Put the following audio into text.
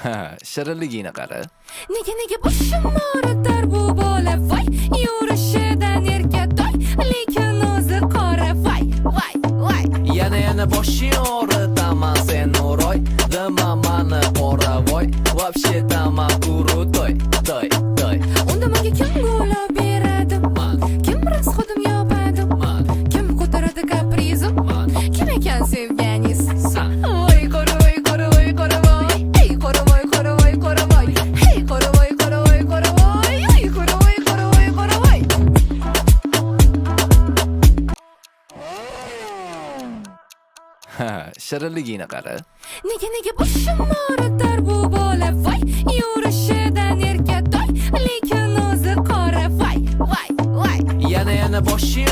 Ha, shirinligini qara. Nega, nega boshim og'ritar bu bola, voy? Yurishidan erkatoy, lekin o'zi qora, voy, voy, voy. Yana, yana boshing og'ritaman sen, Nuroy. Nima, mani qora, voy. Вообще-то man крутой, toy, toy. Unda menga kim gul beradi? Man. Kim расход im yopadi? Man. Kim ko'taradi каприз im? Man. Kim ekan sevganingiz? San. Voy, qora, voy, qora, voy, qora, voy. Ey, qora, voy, qora, voy, qora, voy. Hey, qora, voy, qora, voy, qora, voy. Ey, qora, voy, qora, voy, qora, voy. Ha, shirinligini qara. Nega, nega boshim og'ritar bu bola, voy? Yurishidan erkatoy, lekin o'zi qora, voy, voy, voy. Yana, yana boshing.